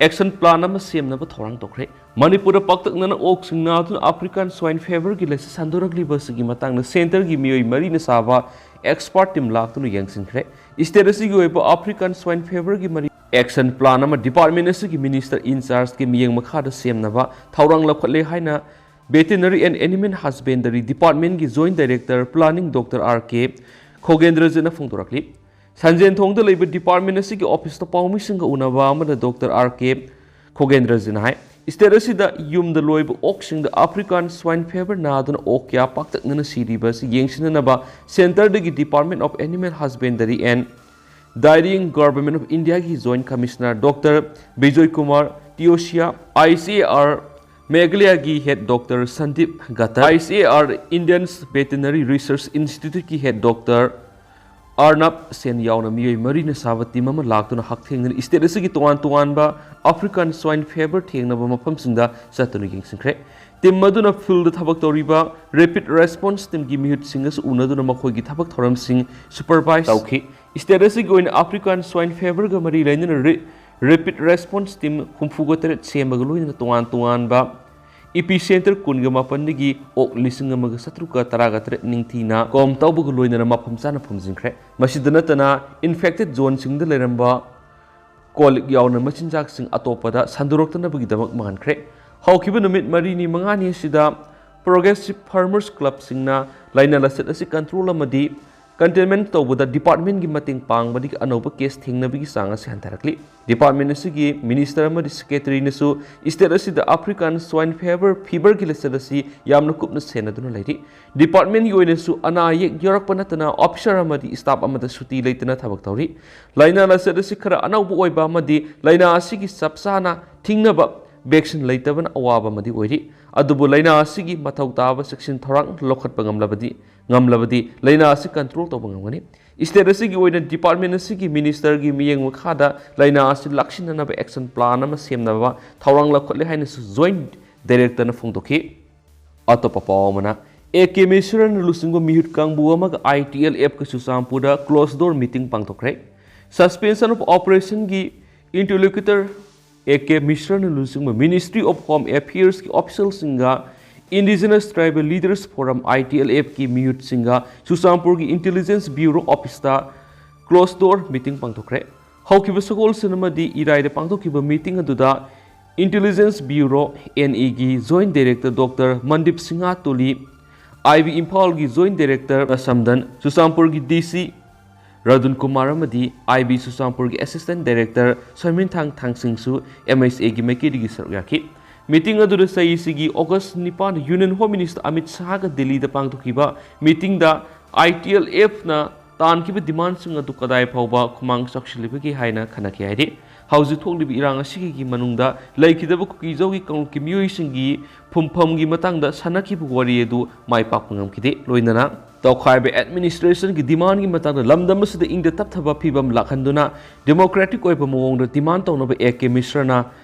ꯑꯦꯛꯁꯟ ꯄ꯭ꯂꯥꯟ ꯑꯃ ꯁꯦꯝꯅꯕ ꯊꯧꯔꯥꯡ ꯇꯧꯈ꯭ꯔꯦ꯫ ꯃꯅꯤꯄꯨꯔꯗ ꯄꯥꯛꯇꯛꯅꯅ ꯑꯣꯛꯁꯤꯡ ꯅꯥꯗꯨꯅ ꯑꯐ꯭ꯔꯤꯀꯥꯟ ꯁ꯭ꯋꯥꯏꯟ ꯐꯦꯚꯔꯒꯤ ꯂꯥꯏꯆꯠ ꯁꯟꯗꯣꯔꯛꯂꯤꯕ ꯑꯁꯤꯒꯤ ꯃꯇꯥꯡꯗ ꯁꯦꯟꯇꯔꯒꯤ ꯃꯤꯑꯣꯏ ꯃꯔꯤꯅ ꯁꯥꯕ ꯑꯦꯛꯁꯄꯥꯔꯠ ꯇꯤꯝ ꯂꯥꯛꯇꯨꯅ ꯌꯦꯡꯁꯤꯟꯈ꯭ꯔꯦ꯫ ꯁ꯭ꯇꯦꯠ ꯑꯁꯤꯒꯤ ꯑꯣꯏꯕ ꯑꯐ꯭ꯔꯤꯀꯥꯟ ꯁ꯭ꯋꯥꯏꯟ ꯐꯦꯚꯔꯒꯤ ꯃꯔꯤ ꯑꯦꯛꯁꯟ ꯄ꯭ꯂꯥꯟ ꯑꯃ ꯗꯤꯄꯥꯔꯠꯃꯦꯟ ꯑꯁꯤꯒꯤ ꯃꯤꯅꯤꯁꯇꯔ ꯏꯟ ꯆꯥꯔꯖꯀꯤ ꯃꯤꯠꯌꯦꯡ ꯃꯈꯥꯗ ꯁꯦꯝꯅꯕ ꯊꯧꯔꯥꯡ ꯂꯧꯈꯠꯂꯦ ꯍꯥꯏꯅ Veterinary and Animal Husbandry Department ꯀꯤ Joint Director Planning Doctor R K ꯈꯣꯒꯦꯟꯗ꯭ꯔꯖꯤꯠꯅ ꯐꯣꯡꯗꯣꯔꯛꯂꯤ꯫ ꯁꯟꯖꯦꯟꯊꯣꯡꯗ ꯂꯩꯕ department ꯑꯁꯤꯒꯤ office ꯇ ꯄꯥꯎꯃꯤꯁꯤꯡꯒ ꯎꯅꯕ ꯑꯃꯗ Doctor R K ꯈꯣꯒꯦꯟꯗ꯭ꯔꯖꯤꯠꯅ ꯍꯥꯏ, state ꯑꯁꯤꯗ ꯌꯨꯝꯗ ꯂꯣꯏꯕ ꯑꯣꯛꯁꯤꯡꯗ African Swine Fever ꯅꯥꯗꯨꯅ ꯑꯣꯛ ꯀꯌꯥ ꯄꯥꯛꯇꯛꯅꯅ ꯁꯤꯔꯤꯕ ꯑꯁꯤ ꯌꯦꯡꯁꯤꯟꯅꯅꯕ centre ꯗꯒꯤ Department of Animal Husbandry and Dairying Government of India ꯒꯤ Joint Commissioner Doctor Bijoy Kumar ꯇꯤꯌꯣꯁꯤꯌꯥ, I C A R Meghalaya ꯒꯤ head Doctor Sandeep ꯒꯇꯔ, I C A R Indian Veterinary Research Institute ꯀꯤ head Doctor ꯑꯔꯅꯕ ꯁꯦꯟ ꯌꯥꯎꯅ ꯃꯤꯑꯣꯏ ꯃꯔꯤꯅ ꯁꯥꯕ team ꯑꯃ ꯂꯥꯛꯇꯨꯅ ꯍꯛꯊꯦꯡꯅꯅ state ꯑꯁꯤꯒꯤ ꯇꯣꯉꯥꯟ ꯇꯣꯉꯥꯟꯕ African Swine Fever ꯊꯦꯡꯅꯕ ꯃꯐꯝꯁꯤꯡꯗ ꯆꯠꯇꯨꯅ ꯌꯦꯡꯁꯤꯟꯈ꯭ꯔꯦ꯫ Team ꯑꯗꯨꯅ field ꯗ ꯊꯕꯛ ꯇꯧꯔꯤꯕ Rapid Response Team ꯒꯤ ꯃꯤꯍꯨꯠꯁꯤꯡꯒꯁꯨ ꯎꯅꯗꯨꯅ ꯃꯈꯣꯏꯒꯤ ꯊꯕꯛ ꯊꯧꯔꯝꯁꯤꯡ supervise ꯇꯧꯈꯤ꯫ State ꯑꯁꯤꯒꯤ ꯑꯣꯏꯅ African Swine Fever ꯒ ꯃꯔꯤ ꯂꯩꯅꯅ ꯔꯤ-, Rapid Response Team ꯍꯨꯝꯐꯨꯒ ꯇꯔꯦꯠ ꯁꯦꯝꯕꯒ ꯂꯣꯏꯅꯅ ꯇꯣꯉꯥꯟ ꯇꯣꯉꯥꯟꯕ epicentre ꯀꯨꯟꯒ ꯃꯥꯄꯟꯗꯒꯤ ꯑꯣꯛ ꯂꯤꯁꯤꯡ ꯑꯃꯒ ꯆꯥꯇ꯭ꯔꯨꯛꯀ ꯇꯔꯥꯒ ꯇꯔꯦꯠ ꯅꯤꯡꯊꯤꯅ comb ꯇꯧꯕꯒ ꯂꯣꯏꯅꯅ ꯃꯐꯝ ꯆꯥꯅ ꯐꯨꯝꯖꯤꯟꯈ꯭ꯔꯦ꯫ ꯃꯁꯤꯗ ꯅꯠꯇꯅ infected zoneꯁꯤꯡꯗ ꯂꯩꯔꯝꯕ ꯀꯣꯜꯂꯤꯛ ꯌꯥꯎꯅ ꯃꯆꯤꯟꯖꯥꯛꯁꯤꯡ ꯑꯇꯣꯞꯄꯗ ꯁꯟꯗꯣꯔꯛꯇꯅꯕꯒꯤꯗꯃꯛ ꯃꯥꯟꯈ꯭ꯔꯦ꯫ ꯍꯧꯈꯤꯕ ꯅꯨꯃꯤꯠ ꯃꯔꯤꯅꯤ ꯃꯉꯥꯅꯤ ꯑꯁꯤꯗ Progressive Farmers Clubꯁꯤꯡꯅ ꯂꯥꯏꯅꯥ ꯂꯥꯏꯆꯠ ꯑꯁꯤ control ꯑꯃꯗꯤ containment ꯇꯧꯕꯗ departmentꯀꯤ ꯃꯇꯦꯡ ꯄꯥꯡꯕꯗꯒꯤ ꯑꯅꯧꯕ case ꯊꯦꯡꯅꯕꯒꯤ ꯆꯥꯡ ꯑꯁꯤ ꯍꯟꯊꯔꯛꯂꯤ꯫ Department ꯑꯁꯤꯒꯤ minister ꯑꯃꯗꯤ secretaryꯅꯁꯨ state ꯑꯁꯤꯗ African Swine Fever, feverꯒꯤ ꯂꯥꯏꯆꯠ ꯑꯁꯤ ꯌꯥꯝꯅ ꯀꯨꯞꯅ ꯁꯦꯟꯅꯗꯨꯅ ꯂꯩꯔꯤ꯫ Departmentꯀꯤ ꯑꯣꯏꯅꯁꯨ ꯑꯅꯥ ꯑꯌꯦꯛ ꯌꯥꯎꯔꯛꯄ ꯅꯠꯇꯅ officer ꯑꯃꯗꯤ staff ꯑꯃꯗ ꯁꯨꯇꯤ ꯂꯩꯇꯅ ꯊꯕꯛ ꯇꯧꯔꯤ꯫ ꯂꯥꯏꯅꯥ ꯂꯥꯏꯆꯠ ꯑꯁꯤ ꯈꯔ ꯑꯅꯧꯕ ꯑꯣꯏꯕ ꯑꯃꯗꯤ ꯂꯥꯏꯅꯥ ꯑꯁꯤꯒꯤ ꯆꯞ ꯆꯥꯅ ꯊꯤꯡꯅꯕ vaccine ꯂꯩꯇꯕꯅ ꯑꯋꯥꯕ ꯑꯃꯗꯤ ꯑꯣꯏꯔꯤ꯫ ꯑꯗꯨꯕꯨ ꯂꯥꯏꯅꯥ ꯑꯁꯤꯒꯤ ꯃꯊꯧ ꯇꯥꯕ ꯆꯦꯛꯁꯤꯟ ꯊꯧꯔꯥꯡ ꯂꯧꯈꯠꯄ ꯉꯝꯂꯕꯗꯤ, ꯉꯝꯂꯕꯗꯤ ꯂꯥꯏꯅꯥ ꯑꯁꯤ control ꯇꯧꯕ ꯉꯝꯒꯅꯤ꯫ State ꯑꯁꯤꯒꯤ ꯑꯣꯏꯅ department ꯑꯁꯤꯒꯤ ministerꯒꯤ ꯃꯤꯠꯌꯦꯡ ꯃꯈꯥꯗ ꯂꯥꯏꯅꯥ ꯑꯁꯤ ꯂꯥꯛꯁꯤꯟꯅꯅꯕ action plan ꯑꯃ ꯁꯦꯝꯅꯕ ꯊꯧꯔꯥꯡ ꯂꯧꯈꯠꯂꯦ ꯍꯥꯏꯅꯁꯨ Joint Directorꯅ ꯐꯣꯡꯗꯣꯛꯈꯤ꯫ ꯑꯇꯣꯞꯄ ꯄꯥꯎ ꯑꯃꯅ, A K ꯃꯤꯁ꯭ꯔꯅ ꯂꯨꯆꯤꯡꯕ ꯃꯤꯍꯨꯠ ꯀꯥꯡꯕꯨ ꯑꯃꯒ I T L Fꯀ ꯆꯨꯔꯆꯥꯟꯄꯨꯔꯗ closed door meeting ꯄꯥꯡꯊꯣꯛꯈ꯭ꯔꯦ꯫ Suspension of Operationꯒꯤ interlocutor A K ꯃꯤꯁ꯭ꯔꯅ ꯂꯨꯆꯤꯡꯕ Ministry of Home Affairsꯀꯤ officialꯁꯤꯡꯒ Indigenous Tribal Leaders Forum, I T L Fꯀꯤ ꯃꯤꯍꯨꯠꯁꯤꯡꯒ ꯆꯨꯔꯆꯥꯟꯄꯨꯔꯒꯤ Intelligence Bureau officeꯇ closed door meeting ꯄꯥꯡꯊꯣꯛꯈ꯭ꯔꯦ꯫ ꯍꯧꯈꯤꯕ ꯁꯒꯣꯜꯁꯦꯟ ꯑꯃꯗꯤ ꯏꯔꯥꯏꯗ ꯄꯥꯡꯊꯣꯛꯈꯤꯕ meeting ꯑꯗꯨꯗ Intelligence Bureau, ꯑꯦꯟ ꯏꯒꯤ Joint Director Doctor ꯃꯟꯗꯤꯞ ꯁꯤꯡꯍ ꯇꯨꯂꯤ, ꯑꯥꯏ B ꯏꯝꯐꯥꯜꯒꯤ Joint Director ꯁꯝꯗꯟ, ꯆꯨꯔꯆꯥꯟꯄꯨꯔꯒꯤ ꯗꯤ ꯁꯤ ꯔꯗꯨꯟ ꯀꯨꯃꯥꯔ ꯑꯃꯗꯤ ꯑꯥꯏ ꯕꯤ ꯆꯨꯔꯆꯥꯟꯄꯨꯔꯒꯤ Assistant Director ꯁꯣꯏꯃꯤꯟꯊꯥꯡ ꯊꯥꯡꯁꯤꯡꯁꯨ ꯑꯦꯝ ꯑꯩꯆ ꯑꯦꯒꯤ ꯃꯥꯏꯀꯩꯗꯒꯤ ꯁꯔꯨꯛ ꯌꯥꯈꯤ꯫ ꯃꯤꯇꯤꯡ ꯑꯗꯨꯗ ꯆꯍꯤꯁꯤꯒꯤ ꯑꯣꯒꯁ ꯅꯤꯄꯥꯟꯗ Union Home Minister ꯑꯃꯤꯠ ꯁꯥꯍꯒ ꯗꯤꯜꯂꯤꯗ ꯄꯥꯡꯊꯣꯛꯈꯤꯕ ꯃꯤꯇꯤꯡꯗ ꯑꯥꯏ ꯇꯤ ꯑꯦꯜ ꯑꯦꯐꯅ ꯇꯥꯟꯈꯤꯕ ꯗꯤꯃꯥꯟꯁꯤꯡ ꯑꯗꯨ ꯀꯗꯥꯏ ꯐꯥꯎꯕ ꯈꯨꯃꯥꯡ ꯆꯥꯎꯁꯤꯜꯂꯤꯕꯒꯦ ꯍꯥꯏꯅ ꯈꯟꯅꯈꯤ ꯍꯥꯏꯔꯤ꯫ ꯍꯧꯖꯤꯛ ꯊꯣꯛꯂꯤꯕ ꯏꯔꯥꯡ ꯑꯁꯤꯒꯤ ꯃꯅꯨꯡꯗ ꯂꯩꯈꯤꯗꯕ ꯀꯨꯀꯤꯖꯧꯒꯤ ꯀꯥꯡꯂꯨꯞꯀꯤ ꯃꯤꯑꯣꯏꯁꯤꯡꯒꯤ ꯐꯨꯝꯐꯝꯒꯤ ꯃꯇꯥꯡꯗ ꯁꯥꯟꯅꯈꯤꯕ ꯋꯥꯔꯤ ꯑꯗꯨ ꯃꯥꯏ ꯄꯥꯛꯄ ꯉꯝꯈꯤꯗꯦ꯫ ꯂꯣꯏꯅꯅ ꯇꯧꯈꯥꯏꯕ ꯑꯦꯗꯃꯤꯅꯤꯁꯇ꯭ꯔꯦꯁꯟꯒꯤ ꯗꯤꯃꯥꯟꯒꯤ ꯃꯇꯥꯡꯗ ꯂꯝꯗꯝ ꯑꯁꯤꯗ ꯏꯪꯗ ꯇꯞꯊꯕ ꯐꯤꯕꯝ ꯂꯥꯛꯍꯟꯗꯨꯅ ꯗꯦꯃꯣꯀ꯭ꯔꯦꯇꯤꯛ ꯑꯣꯏꯕ ꯃꯑꯣꯡꯗ ꯗꯤꯃꯥꯟ ꯇꯧꯅꯕ A K ꯃꯤꯁ꯭ꯔꯅ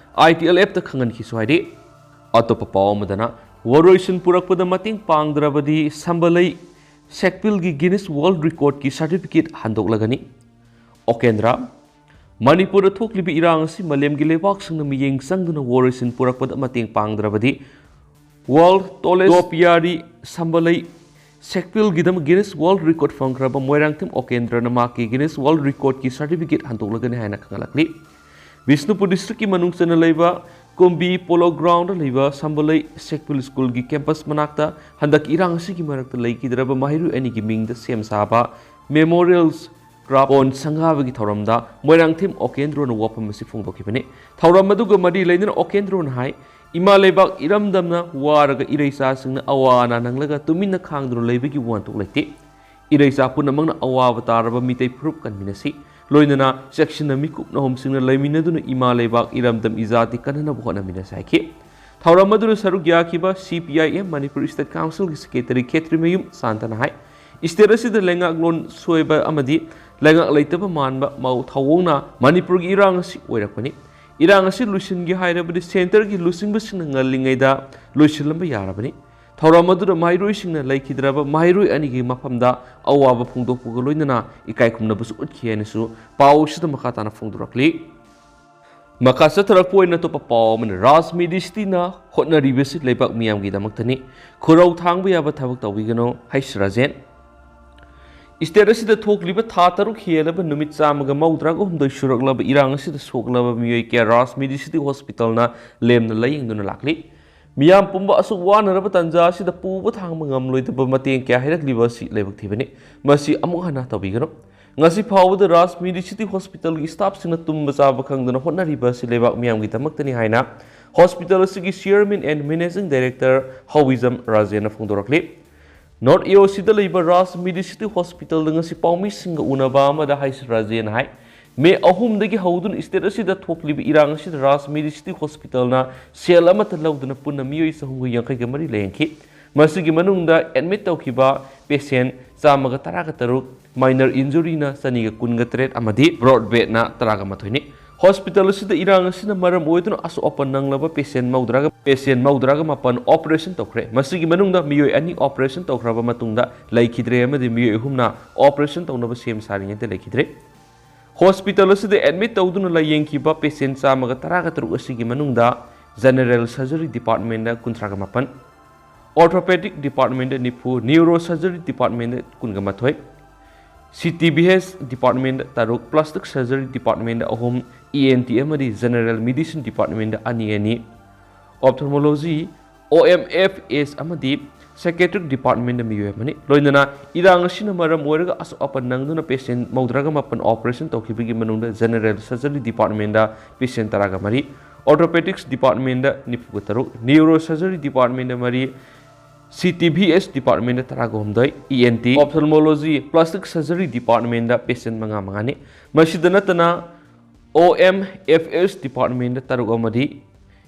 I T L ꯑꯦꯐꯇ ꯈꯪꯍꯟꯈꯤꯁꯨ ꯍꯥꯏꯔꯤ꯫ ꯑꯇꯣꯞꯄ ꯄꯥꯎ ꯑꯃꯗꯅ, ꯋꯥꯔꯣꯏꯁꯤꯟ ꯄꯨꯔꯛꯄꯗ ꯃꯇꯦꯡ ꯄꯥꯡꯗ꯭ꯔꯕꯗꯤ ꯁꯝꯕꯂꯩ ꯁꯦꯛꯄꯤꯜꯒꯤ Guinness World Recordꯀꯤ certificate ꯍꯟꯗꯣꯛꯂꯒꯅꯤ꯫ ꯑꯣꯀꯦꯟꯗ꯭ꯔ, ꯃꯅꯤꯄꯨꯔꯗ ꯊꯣꯛꯂꯤꯕ ꯏꯔꯥꯡ ꯑꯁꯤ ꯃꯥꯂꯦꯝꯒꯤ ꯂꯩꯕꯥꯛꯁꯤꯡꯅ ꯃꯤꯠꯌꯦꯡ ꯆꯪꯗꯨꯅ ꯋꯥꯔꯣꯏꯁꯤꯟ ꯄꯨꯔꯛꯄꯗ ꯃꯇꯦꯡ ꯄꯥꯡꯗ꯭ꯔꯕꯗꯤ World Tallest Topiary ꯁꯝꯕꯂꯩ ꯁꯦꯛꯄꯤꯜꯒꯤꯗꯃꯛ Guinness World Record ꯐꯪꯈ꯭ꯔꯕ Moirangthem ꯑꯣꯀꯦꯟꯗ꯭ꯔꯅ ꯃꯍꯥꯛꯀꯤ Guinness World Recordꯀꯤ certificate ꯍꯟꯗꯣꯛꯂꯒꯅꯤ ꯍꯥꯏꯅ ꯈꯪꯍꯜꯂꯛꯂꯤ꯫ ꯕꯤꯁꯅꯨꯄꯨꯔ districtꯀꯤ ꯃꯅꯨꯡ ꯆꯟꯅ ꯂꯩꯕ ꯀꯨꯝꯕꯤ Polo Groundꯗ ꯂꯩꯕ ꯁꯝꯕꯂꯩ ꯁꯦꯛꯄꯤꯜ schoolꯒꯤ campus ꯃꯅꯥꯛꯇ ꯍꯟꯗꯛꯀꯤ ꯏꯔꯥꯡ ꯑꯁꯤꯒꯤ ꯃꯔꯛꯇ ꯂꯩꯈꯤꯗ꯭ꯔꯕ ꯃꯍꯩꯔꯣꯏ ꯑꯅꯤꯒꯤ ꯃꯤꯡꯗ ꯁꯦꯝ ꯁꯥꯕ Memorials Craft ꯀꯣꯟ ꯁꯪꯒꯥꯕꯒꯤ ꯊꯧꯔꯝꯗ ꯃꯣꯏꯔꯥꯡꯊꯦꯝ ꯑꯣꯀꯦꯟꯗ꯭ꯔꯣꯅ ꯋꯥꯐꯝ ꯑꯁꯤ ꯐꯣꯡꯗꯣꯛꯈꯤꯕꯅꯤ꯫ ꯊꯧꯔꯝ ꯑꯗꯨꯒ ꯃꯔꯤ ꯂꯩꯅꯅ ꯑꯣꯀꯦꯟꯗ꯭ꯔꯣꯅ ꯍꯥꯏ, ꯏꯃꯥ ꯂꯩꯕꯥꯛ ꯏꯔꯝꯗꯝꯅ ꯋꯥꯔꯒ ꯏꯔꯩꯆꯥꯁꯤꯡꯅ ꯑꯋꯥ ꯑꯅꯥ ꯅꯪꯂꯒ ꯇꯨꯃꯤꯟꯅ ꯈꯥꯡꯗꯨꯅ ꯂꯩꯕꯒꯤ ꯋꯥꯍꯟꯊꯣꯛ ꯂꯩꯇꯦ꯫ ꯏꯔꯩꯆꯥ ꯄꯨꯝꯅꯃꯛꯅ ꯑꯋꯥꯕ ꯇꯥꯔꯕ ꯃꯤꯇꯩ ꯐꯨꯔꯨꯞ ꯀꯟꯃꯤꯟꯅꯁꯤ꯫ ꯂꯣꯏꯅꯅ ꯆꯦꯛꯁꯤꯟꯅ ꯃꯤꯀꯨꯞ ꯅꯍꯨꯝꯁꯤꯡꯅ ꯂꯩꯃꯤꯟꯅꯗꯨꯅ ꯏꯃꯥ ꯂꯩꯕꯥꯛ ꯏꯔꯝꯗꯝ ꯏꯖꯥꯇꯤ ꯀꯟꯅꯅꯕ ꯍꯣꯠꯅꯃꯤꯟꯅꯁꯤ ꯍꯥꯏꯈꯤ꯫ ꯊꯧꯔꯝ ꯑꯗꯨꯗ ꯁꯔꯨꯛ ꯌꯥꯈꯤꯕ C P I M Manipur State Councilꯒꯤ secretary Khetrimayum ꯁꯥꯟꯇꯅ high, state ꯑꯁꯤꯗ ꯂꯩꯉꯥꯛꯂꯣꯟ ꯁꯣꯏꯕ ꯑꯃꯗꯤ ꯂꯩꯉꯥꯛ ꯂꯩꯇꯕ ꯃꯥꯟꯕ ꯃꯧ ꯊꯧꯑꯣꯡꯅ ꯃꯅꯤꯄꯨꯔꯒꯤ ꯏꯔꯥꯡ ꯑꯁꯤ ꯑꯣꯏꯔꯛꯄꯅꯤ꯫ ꯏꯔꯥꯡ ꯑꯁꯤ ꯂꯣꯏꯁꯤꯟꯒꯦ ꯍꯥꯏꯔꯕꯗꯤ centreꯒꯤ ꯂꯨꯆꯤꯡꯕꯁꯤꯡꯅ ꯉꯜꯂꯤꯉꯩꯗ ꯂꯣꯏꯁꯤꯜꯂꯝꯕ ꯌꯥꯔꯕꯅꯤ꯫ ꯊꯧꯔꯝ ꯑꯗꯨꯗ ꯃꯍꯩꯔꯣꯏꯁꯤꯡꯅ ꯂꯩꯈꯤꯗ꯭ꯔꯕ ꯃꯍꯩꯔꯣꯏ ꯑꯅꯤꯒꯤ ꯃꯐꯝꯗ ꯑꯋꯥꯕ ꯐꯣꯡꯗꯣꯛꯄꯒ ꯂꯣꯏꯅꯅ ꯏꯀꯥꯏ ꯈꯨꯝꯅꯕꯁꯨ ꯎꯠꯈꯤ ꯍꯥꯏꯅꯁꯨ ꯄꯥꯎ ꯑꯁꯤꯗ ꯃꯈꯥ ꯇꯥꯅ ꯐꯣꯡꯗꯣꯔꯛꯂꯤ꯫ ꯃꯈꯥ ꯆꯠꯊꯔꯛꯄ ꯑꯣꯏꯅ ꯑꯇꯣꯞꯄ ꯄꯥꯎ ꯑꯃꯅ, ꯔꯥꯖ ꯃꯤꯗꯤꯁꯇꯤꯅ ꯍꯣꯠꯅꯔꯤꯕꯁꯤ ꯂꯩꯕꯥꯛ ꯃꯤꯌꯥꯝꯒꯤꯗꯃꯛꯇꯅꯤ, ꯈꯨꯔꯧ ꯊꯥꯡꯕ ꯌꯥꯕ ꯊꯕꯛ ꯇꯧꯕꯤꯒꯅꯨ, ꯍꯩꯁ ꯔꯥꯖꯦꯟ꯫ State ꯑꯁꯤꯗ ꯊꯣꯛꯂꯤꯕ ꯊꯥ ꯇꯔꯨꯛ ꯍꯦꯜꯂꯕ ꯅꯨꯃꯤꯠ ꯆꯥꯝꯃꯒ ꯃꯧꯗ꯭ꯔꯥꯒ ꯍꯨꯝꯗꯣꯏ ꯁꯨꯔꯛꯂꯕ ꯏꯔꯥꯡ ꯑꯁꯤꯗ ꯁꯣꯛꯂꯕ ꯃꯤꯑꯣꯏ ꯀꯌꯥ ꯔꯥꯖ ꯃꯦꯗꯤꯁꯤꯇꯤ ꯍꯣꯁꯄꯤꯇꯥꯜꯅ ꯂꯦꯝꯅ ꯂꯥꯌꯦꯡꯗꯨꯅ ꯂꯥꯛꯂꯤ꯫ ꯃꯤꯌꯥꯝ ꯄꯨꯝꯕ ꯑꯁꯨꯛ ꯋꯥꯅꯔꯕ ꯇꯥꯟꯖꯥ ꯑꯁꯤꯗ ꯄꯨꯕ ꯊꯥꯡꯕ ꯉꯝꯂꯣꯏꯗꯕ ꯃꯇꯦꯡ ꯀꯌꯥ ꯍꯥꯏꯔꯛꯂꯤꯕ ꯑꯁꯤ ꯂꯥꯏꯕꯛ ꯊꯤꯕꯅꯤ꯫ ꯃꯁꯤ ꯑꯃꯨꯛ ꯍꯟꯅ ꯇꯧꯕꯤꯒꯅꯨ꯫ ꯉꯁꯤ ꯐꯥꯎꯕꯗ ꯔꯥꯖ ꯃꯦꯗꯤꯁꯤꯇꯤ ꯍꯣꯁꯄꯤꯇꯥꯜꯒꯤ ꯁ꯭ꯇꯥꯐꯁꯤꯡꯅ ꯇꯨꯝꯕ ꯆꯥꯕ ꯈꯪꯗꯅ ꯍꯣꯠꯅꯔꯤꯕ ꯑꯁꯤ ꯂꯩꯕꯥꯛ ꯃꯤꯌꯥꯝꯒꯤꯗꯃꯛꯇꯅꯤ ꯍꯥꯏꯅ ꯍꯣꯁꯄꯤꯇꯥꯜ ꯑꯁꯤꯒꯤ Chairman and Managing Director ꯍꯧꯏꯖꯝ ꯔꯥꯖꯦꯟꯅ ꯐꯣꯡꯗꯣꯔꯛꯂꯤ꯫ North A O Cꯗ ꯂꯩꯕ ꯔꯥꯖ ꯃꯦꯗꯤꯁꯤꯇꯤ ꯍꯣꯁꯄꯤꯇꯥꯜꯗ ꯉꯁꯤ ꯄꯥꯎꯃꯤꯁꯤꯡꯒ ꯎꯅꯕ ꯑꯃꯗ ꯍꯩꯁ ꯔꯥꯖꯦꯟꯅ ꯍꯥꯏ, ꯃꯦ ꯑꯍꯨꯝꯗꯒꯤ ꯍꯧꯗꯨꯅ ꯁ꯭ꯇꯦꯠ ꯑꯁꯤꯗ ꯊꯣꯛꯂꯤꯕ ꯏꯔꯥꯡ ꯑꯁꯤꯗ ꯔꯥꯖ ꯃꯦꯗꯤꯁꯤꯇꯤ ꯍꯣꯁꯄꯤꯇꯥꯜꯅ ꯁꯦꯜ ꯑꯃꯠꯇ ꯂꯧꯗꯅ ꯄꯨꯟꯅ ꯃꯤꯑꯣꯏ ꯆꯍꯨꯝꯒ ꯌꯥꯡꯈꯩꯒ ꯃꯔꯤ ꯂꯥꯌꯦꯡꯈꯤ꯫ ꯃꯁꯤꯒꯤ ꯃꯅꯨꯡꯗ ꯑꯦꯗꯃꯤꯠ ꯇꯧꯈꯤꯕ ꯄꯦꯁꯦꯟ ꯆꯥꯝꯃꯒ ꯇꯔꯥꯒ ꯇꯔꯨꯛ, ꯃꯥꯏꯅꯔ ꯏꯟꯖꯨꯔꯤꯅ ꯆꯅꯤꯒ ꯀꯨꯟꯒ ꯇꯔꯦꯠ ꯑꯃꯗꯤ ꯕ꯭ꯔꯣꯗ ꯕꯦꯗꯅ ꯇꯔꯥꯒ ꯃꯥꯊꯣꯏꯅꯤ꯫ ꯍꯣꯁꯄꯤꯇꯥꯜ ꯑꯁꯤꯗ ꯏꯔꯥꯡ ꯑꯁꯤꯅ ꯃꯔꯝ ꯑꯣꯏꯗꯨꯅ ꯑꯁꯣꯛ ꯑꯄꯟ ꯅꯪꯂꯕ ꯄꯦꯁꯦꯟ ꯃꯧꯗ꯭ꯔꯥꯒ, ꯄꯦꯁꯦꯟ ꯃꯧꯗ꯭ꯔꯥꯒ ꯃꯥꯄꯟ ꯑꯣꯄꯔꯦꯁꯟ ꯇꯧꯈ꯭ꯔꯦ꯫ ꯃꯁꯤꯒꯤ ꯃꯅꯨꯡꯗ ꯃꯤꯑꯣꯏ ꯑꯅꯤ ꯑꯣꯄꯔꯦꯁꯟ ꯇꯧꯈ꯭ꯔꯕ ꯃꯇꯨꯡꯗ ꯂꯩꯈꯤꯗ꯭ꯔꯦ ꯑꯃꯗꯤ ꯃꯤꯑꯣꯏ ꯑꯍꯨꯝꯅ ꯑꯣꯄꯔꯦꯁꯟ ꯇꯧꯅꯕ ꯁꯦꯝ ꯁꯥꯔꯤꯉꯩꯗ ꯂꯩꯈꯤꯗ꯭ꯔꯦ꯫ ꯍꯣꯁꯄꯤꯇꯥꯜ ꯑꯁꯤꯗ ꯑꯦꯗꯃꯤꯠ ꯇꯧꯗꯨꯅ ꯂꯥꯌꯦꯡꯈꯤꯕ ꯄꯦꯁꯦꯟ ꯆꯥꯝꯃꯒ ꯇꯔꯥꯒ ꯇꯔꯨꯛ ꯑꯁꯤꯒꯤ ꯃꯅꯨꯡꯗ ꯖꯦꯅꯔꯦꯜ ꯁꯔꯖꯔꯤ ꯗꯤꯄꯥꯔꯠꯃꯦꯟꯗ ꯀꯨꯟꯊ꯭ꯔꯥꯒ ꯃꯥꯄꯟ, ꯑꯣꯔꯊꯣꯄꯦꯗꯤꯛ ꯗꯤꯄꯥꯔꯠꯃꯦꯟꯗ ꯅꯤꯐꯨ, ꯅ꯭ꯌꯨꯔꯣ ꯁꯔꯖꯔꯤ ꯗꯤꯄꯥꯔꯠꯃꯦꯟꯗ ꯀꯨꯟꯒ ꯃꯥꯊꯣꯏ, ꯁꯤ ꯇꯤ ꯕꯤ ꯑꯦꯁ ꯗꯤꯄꯥꯔꯠꯃꯦꯟꯗ ꯇꯔꯨꯛ, ꯄ꯭ꯂꯥꯁꯇꯤꯛ ꯁꯔꯖꯔꯤ ꯗꯤꯄꯥꯔꯠꯃꯦꯟꯗ ꯑꯍꯨꯝ, ꯏ ꯑꯦꯟ ꯇꯤ ꯑꯃꯗꯤ ꯖꯦꯅꯔꯦꯜ ꯃꯦꯗꯤꯁꯤꯟ ꯗꯤꯄꯥꯔꯠꯃꯦꯟꯗ ꯑꯅꯤ ꯑꯅꯤ, ꯑꯣꯞꯊꯜꯃꯣꯂꯣꯖꯤ, ꯑꯣ ꯑꯦꯝ ꯑꯦꯐ ꯑꯦꯁ ꯑꯃꯗꯤ ꯁꯥꯏꯀꯦꯇ꯭ꯔꯤꯛ ꯗꯤꯄꯥꯔꯠꯃꯦꯟꯗ ꯃꯤꯑꯣꯏ ꯑꯃꯅꯤ꯫ ꯂꯣꯏꯅꯅ ꯏꯔꯥꯡ ꯑꯁꯤꯅ ꯃꯔꯝ ꯑꯣꯏꯔꯒ ꯑꯁꯣꯛ ꯑꯄꯟ ꯅꯪꯗꯨꯅ ꯄꯦꯁꯦꯟ ꯃꯧꯗ꯭ꯔꯥꯒ ꯃꯥꯄꯟ ꯑꯣꯄꯔꯦꯁꯟ ꯇꯧꯈꯤꯕꯒꯤ ꯃꯅꯨꯡꯗ ꯖꯦꯅꯔꯦꯜ ꯁꯔꯖꯔꯤ ꯗꯤꯄꯥꯔꯠꯃꯦꯟꯗ ꯄꯦꯁꯦꯟ ꯇꯔꯥꯒ ꯃꯔꯤ, ꯑꯣꯔꯊꯣꯄꯦꯗꯤꯛꯁ ꯗꯤꯄꯥꯔꯠꯃꯦꯟꯗ ꯅꯤꯐꯨꯒ ꯇꯔꯨꯛ, ꯅ꯭ꯌꯨꯔꯣ ꯁꯔꯖꯔꯤ ꯗꯤꯄꯥꯔꯠꯃꯦꯟꯗ ꯃꯔꯤ, ꯁꯤ ꯇꯤ ꯚꯤ ꯑꯦꯁ ꯗꯤꯄꯥꯔꯠꯃꯦꯟꯗ ꯇꯔꯥꯒ ꯍꯨꯝꯗꯣꯏ, E N T, ophthalmology, plastic surgery ꯗꯤꯄꯥꯔꯠꯃꯦꯟꯗ ꯄꯦꯁꯦꯟ ꯃꯉꯥ ꯃꯉꯥꯅꯤ꯫ ꯃꯁꯤꯗ ꯅꯠꯇꯅ ꯑꯣ ꯑꯦꯝ ꯑꯦꯐ ꯑꯦꯁ ꯗꯤꯄꯥꯔꯠꯃꯦꯟꯗ ꯇꯔꯨꯛ ꯑꯃꯗꯤ